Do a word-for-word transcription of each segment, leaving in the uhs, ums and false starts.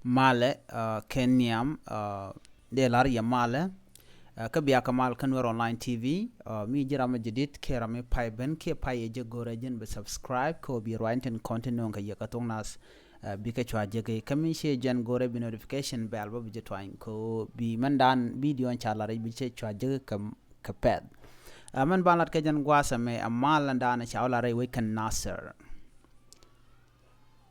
Malɛ, kɛ nhiam dee lar yɛ malɛ. Kä bia kɛ mal kä Nuer Online T V. Mi ji̱ ram mi jadid kiɛ ram mi pay ben kiɛ pay yɛ jɛ go̱rɛ jɛn bi subscribe kɛ bi ruany tin kɔn tin nöŋ kɛ yɛ kä thok nath. Bikɛ cua jek kä mi ciɛ jɛn go̱rɛ bi notification bell bä bi jɛ tuany kɛ bi mɛn dan video in ca lar bi cɛ cua jek kɛ pɛth. Mɛn ban lat kɛ jɛn gua̱a̱th ɛmɛ ɛ mal in dan ca wä lar rɛy wec kɛn Nasir.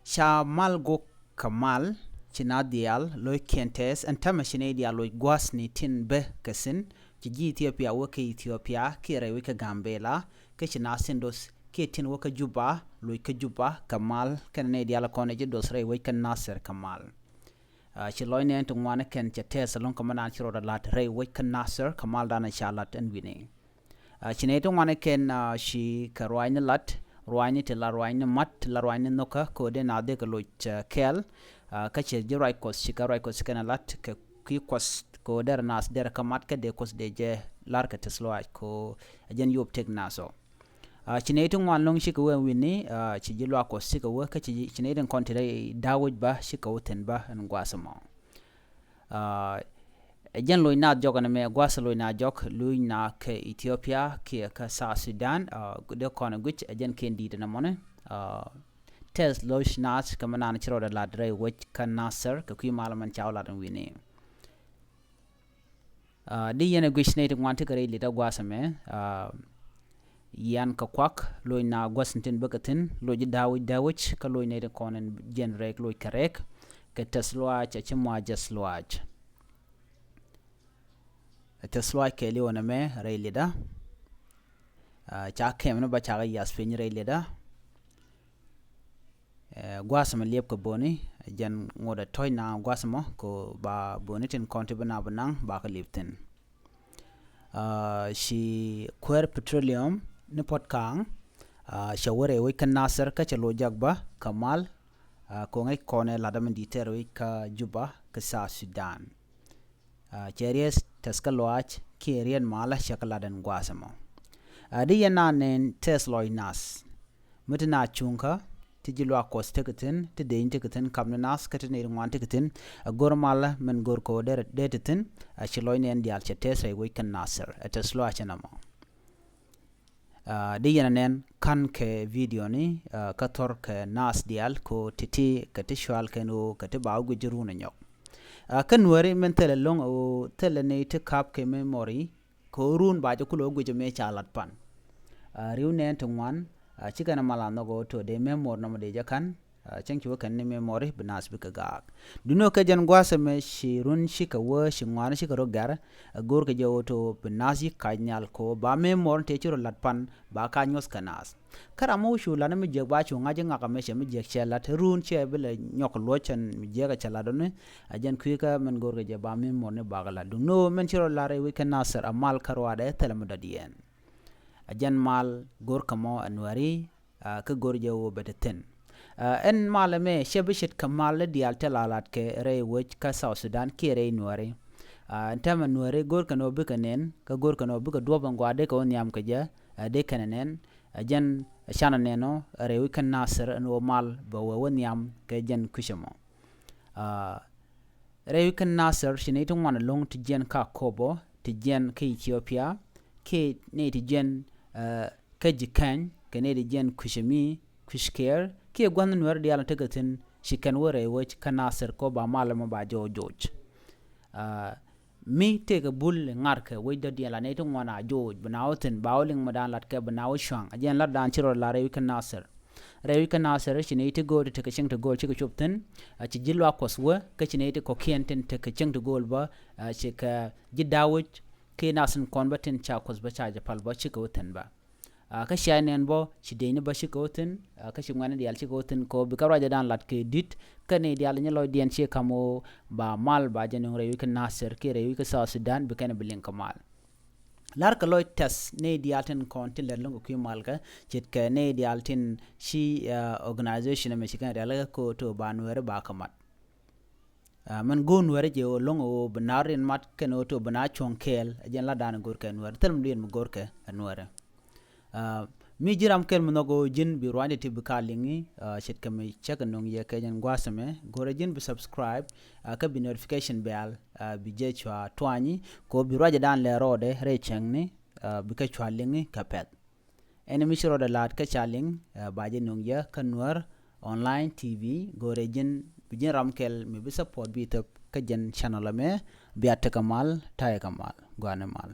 Ca mal gok kɛ mal ci na diaal loc kiɛn tɛth ɛn tämɛ ci nɛy diaal loc gua̱thni tin bä kɛ thi̱n ci ji̱ Ethiopia wä kɛ Ethiopia kiɛ rɛy wec kɛ Gambela kä ci na thi̱n doth kiɛ tin wä kä Juba loc kä Juba kɛ mal kɛn nɛy diaal kɔn ci doth rɛy wec kɛ Nasir kɛ mal. Ci lɔcni ɛn ti ŋuan kɛn cɛ tɛth ɛlɔ̱ŋ kɛ mɛ naan ci rɔɔdɛ lat rɛy wec kä Nasir kɛ mal dan ca lat ɛn wi̱ni. Ci nɛy ti ŋuan kɛn ci kɛ ruacni lat ruacni ti la ruacni mat ti la ruacni nhökä kɛ ɣöö dee na dhikɛ loc kɛɛl. Kä ci ji̱ ruac kuɔth ci kɛ ruac kuɔth ci kɛn lat kɛ kui̱ kuɔth kɛ ɣöö derɛ naath derɛ kä mat kä dee kuɔth dee jɛ lar kɛ tɛth lɔaac kɛ ɣöö ɛ jɛn yop tëk naath ɔ. Ci nɛy ti ŋuan lo̱ŋ cikɛ wee wi̱ni ci ji̱ luaak kuɔth cikɛ wee kä ci nɛy ti kɔn ti rɛy da̱a̱ wec bä cikɛ wä thi̱n bä ɛn gua̱a̱th ɛmɔ. Ɛ jɛn loc naath jɔk ɛn ɛmɛ gua̱a̱th loc naath jɔk loc naath kɛ Ethiopia kiɛ kä South Sudan. Dee kɔn ɛ guic ɛ jɛn kiɛn di̱i̱t ɛn ɛmɔni. Tɛth loc naath kɛ mɛ naan ci rɔɔdɛ lat rɛy wec kä Nasir kɛ kui̱ mal mɛn ca wä lat ɛn wi̱ni. Di yɛn ɛ guic nɛy ti ŋuan ti kɛ rɛy li̱t a gua̱a̱th ɛmɛ. Yan kɛ kuak loc naath gua̱th tin bä kɛ thi̱n loc ji̱ da̱a̱ wec da̱a̱ wec kä loc nɛy ti kɔn ɛn jiɛn rɛɛk loc kɛ rɛɛk kɛ tɛth lɔaac a ci mua̱a̱ jɛth lɔaac. Tɛth lɔaac kɛɛliw ɛn ɛmɛ rɛy li̱t a. Ca kɛm ni ba ca kɛ yath piny rɛy li̱t a. Gua̱a̱th ɛmɛ liɛp kɛ boni jɛn ŋot ɛ tɔ̱c na gua̱a̱th ɛmɔ kɛ ba boni tin kɔn ti bi na bi naŋ ba kɛ liɛp thi̱n. Ci kuäär petroleum ni Puɔt Kaŋ cɛ wä rɛy wec kä Nasir kä cɛ loc jak bä kɛ mal. Kɛ ŋäc kɔn ɛ lat ɛmɛ di̱t tɛr wec kä Juba kä South Sudan. Cɛ riet tɛth kä lɔaac kiɛ riet malä cɛ kɛ lat ɛn gua̱a̱th ɛmɔ. Di yɛn na nɛn tɛth lɔc nath mi ti na cuŋkä ti ji̱ luaak kuɔth tekɛ thi̱n ti deny tekɛ thi̱n kap ni nath kä ti nɛy ti ŋuan tekɛ thi̱n. Ɛ go̱r malä mɛn go̱r kɛ ɣöö dee ti thi̱n. Ci lɔc nɛn diaal cɛ tɛth rɛy wec kä Nasir ɛ tɛth lɔaac ɛn ɛmɔ. Di yɛn ɛ nɛn ka̱n kɛ video ni kä thɔr kɛ naath diaal kɛ ɣöö ti̱ti̱ kɛ ti cual kɛn ɣöö kɛ ti ba wä guic run ɛ nyɔk. Kä Nuääri mɛn thilɛ lo̱ŋ ɛ ɣöö thilɛ ni ti kap kɛ memory kɛ ɣöö run ba jɛ kulɛ wä guic ɛ mëë ca lat pan. Ri̱w nɛn ti ŋuan cikɛn ɛ mal a nhɔk ɛ ɣöö tɔ dee memory nɔmɔ dee jɛ ka̱n. Cäŋ ci wä kɛn ni memory bi naath bikɛ gaak. Duŋni ɣöö kɛ jɛn gua̱a̱th ɛmɛ ci run cikɛ wä ci ŋuani cikɛ rɔ gɛr. Ɛ go̱o̱r kɛ jɛ ɣöö to bi naath yi kac nhial kɛ ɣöö ba memory tëë ci rɔ lat pan ba kac nyuɔ̱th kɛ naath. Kä ram mi wä cu lat ni mi jiäk ba cu ŋa̱c i̱ ŋak ɛmɛ cɛ mi jiäk cɛ lat run cɛ bi lɛ nyɔk luɔ̱c ɛn mi jiäk ɛ cɛ lat ɔni. Ɛ jɛn kui̱ kä mɛn go̱o̱r kɛ jɛ ba memory ni bak lat duŋni ɣöö mɛn ci rɔ lat rɛy wec kä Nasir ɛ mal kä ruaadɛ thilɛ mi dɔ̱diɛn. Ɛ jɛn mal go̱o̱r kɛ mɔ ɛ Nuääri. Kä go̱r jɛ ɣöö bɛ te thi̱n. Ɛn mal ɛmɛ cɛ bi ce̱tkɛ mal ni diaal te la lat kɛ rɛy wec kä South Sudan kiɛ rɛy Nuääri. Ɛn täämɛ Nuääri go̱r kɛn ɣöö bikɛ nɛn kä go̱r kɛn ɣöö bikɛ duɔ̱p ɛn gua̱a̱ dee kɛ wä nhiam kɛ jɛ. Dee kɛn ɛ nɛn ɛ jɛn ɛ canɛ nɛn ɔ rɛy wec kä Nasir ɛn ɣöö mal bɛ wee wä nhiam kɛ jɛn kui̱cä mɔ. Rɛy wec kä Nasir ci nɛy ti ŋuan ɛlɔ̱ŋ ti jiɛn kä Akobo ti jiɛn kä Ethiopia kiɛ nɛy ti jiɛn kä Jikany kɛ nɛy ti jiɛn Kucemi, Kuckɛɛr kiɛ gua̱nh Nuäär diaal tekɛ thi̱n ci kɛn wä rɛy wec kä Nasir kɛ ɣöö ba mal ɛmɔ ba jɔɔc joc. Mi tëëkɛ bul ŋa̱rkɛ wec dɔ̱diɛn la nɛy ti ŋuan a joc bi na wä thi̱n ba wä liŋ mi daan latkɛ bi na wä cua̱ŋ a jɛn lat daan ci rɔ la rɛy wec kä Nasir. Rɛy wec kä Nasir ci nɛy ti gööl ti tekɛ cieŋ ti gööl cikɛ cop thi̱n. A ci ji̱ luaak kuɔth wä kä ci nɛy ti kɔ̱kiɛn tin tekɛ cieŋ ti gööl bä. A ci kɛ ji̱ da̱a̱ wec kiɛ nath in kɔn bä tin ca kuɔth bä ca jɛ pal bä cikɛ wä thi̱n bä. Kä cia nɛn bä ci dee ni bä cikɛ wä thi̱n. Kä ci ŋuɛ̈ni diaal cikɛ wä thi̱n kɛ ɣöö bikɛ ruacdɛ daan lat kɛ di̱t. Kä ni diaal ni lɔcdiɛn ci kam ɣöö ba mal ba jɛ nöŋ rɛy wec kä Nasir kiɛ rɛy wec kä South Sudan bi kɛn bi liŋ kɛ mal. La̱rkɛ lɔc tɛth ni diaal tin kɔn tin lɛt lo̱ŋ kɛ kui̱ mal kä ce̱tkɛ ni diaal tin ci organization ɛmɛ ci kɛn diaal kä ko̱o̱t ba Nuääri ba kɛ mat. Mɛn go̱o̱r Nuääri jɛ ɣöö lo̱ŋ ɣöö bi na rin mat kɛn ɣöö to bi na cuɔ̱ŋ kɛɛl ɛ jɛn la daan go̱o̱r kɛ Nuääri thil mi diɛn mi go̱o̱r kɛ Nuääri. Mi ji̱n ram kɛl mi nhɔk ɣöö ji̱n bi ruaacni ti bi ka liŋi, ce̱tkɛ mi cäk nöŋ yɛ kɛ jɛn gua̱a̱th ɛmɛ, go̱rɛ ji̱n bi subscribe, kä bi notification bell bi jɛ cua tuanyi, kɛ ɣöö bi ruacdan lɛ rɔɔdɛ rɛy cäŋni, bi kɛ cua liŋi kɛ pɛ̈th. Ɛn mi ci rɔɔdɛ la̱t kä ca liŋ, ba jɛ nöŋ yɛ kä Nuer Online T V, go̱rɛ ji̱n bi ji̱n ram kɛl mi bi support bi thöp kä jɛn channel ɛmɛ, bia tekɛ mal, ta̱yɛ kɛ mal, gɔaa ni mal.